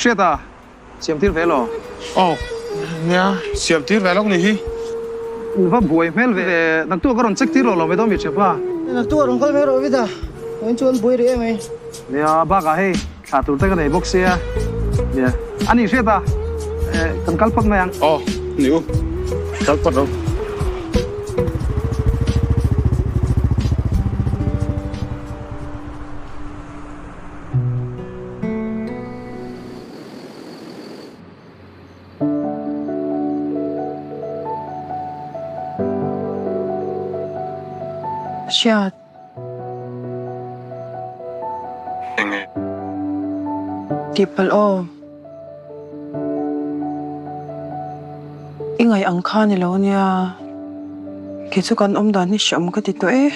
Hriata, siam tir ve law? Aw, nia, siam tir ve lawk ni hi. Va buai hmel ve, naktuk a rawn check tir lo lo mai dawn mi thianpa. Naktuk a rawn kal mai rawh Vida, vawiin chu an buai rih em mai. Nia, bakah hei thla tur te ka nei bawk sia. Nia, a ni Hriata, kan kal phawt mai ang. Aw, ni u, kal phawt rawh. Hriat. Enge? Tihpalh aw. I ngaih ang kha ni lo nia. Kei chu kan awm dan hi hreawm ka ti tawh e.